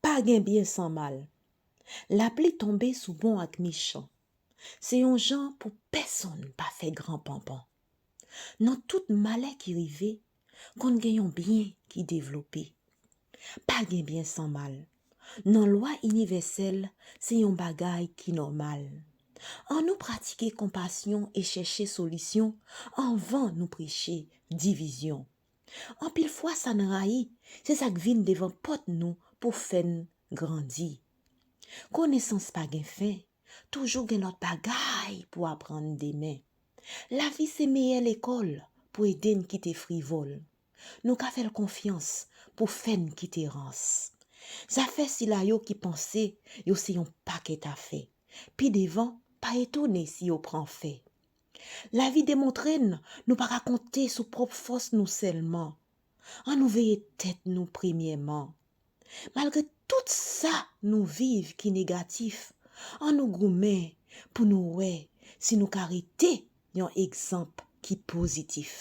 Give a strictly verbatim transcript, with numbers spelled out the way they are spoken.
Pa gen byen san mal. Lapli tonbe sou bon ak mechan. Se yon jan pou pèsonn pa fè gran panpan. Nan tout malè ki rive, konn gen yon byen ki devlope. Pa gen byen san mal. Nan lwa inivèsèl, se yon bagay ki nòmal. Annou pratike konpasyon e chèche solisyon anvan nou preche divizyon. Anpil fwa sa n rayi, se sa k vin devan pòt nou pou fè n grandi. Konesans pa gen fen, toujou gen lòt bagay pou aprann demen. Lavi se meyè lekòl pou ede n kite frivòl. Nou ka fè l konfyans pou fè n kite rans. Zafè sila yo ki panse yo se yon pakèt afè. Pi devan, pa etone si yo pran fè. Lavi demontre n nou pa ka konte sou pwòp fòs nou sèlman. Annou veye tèt nou premyèman. Malgre tout sa nou viv ki negatif, annou goumen pou nou wè si nou ka rete yon egzanp ki pozitif.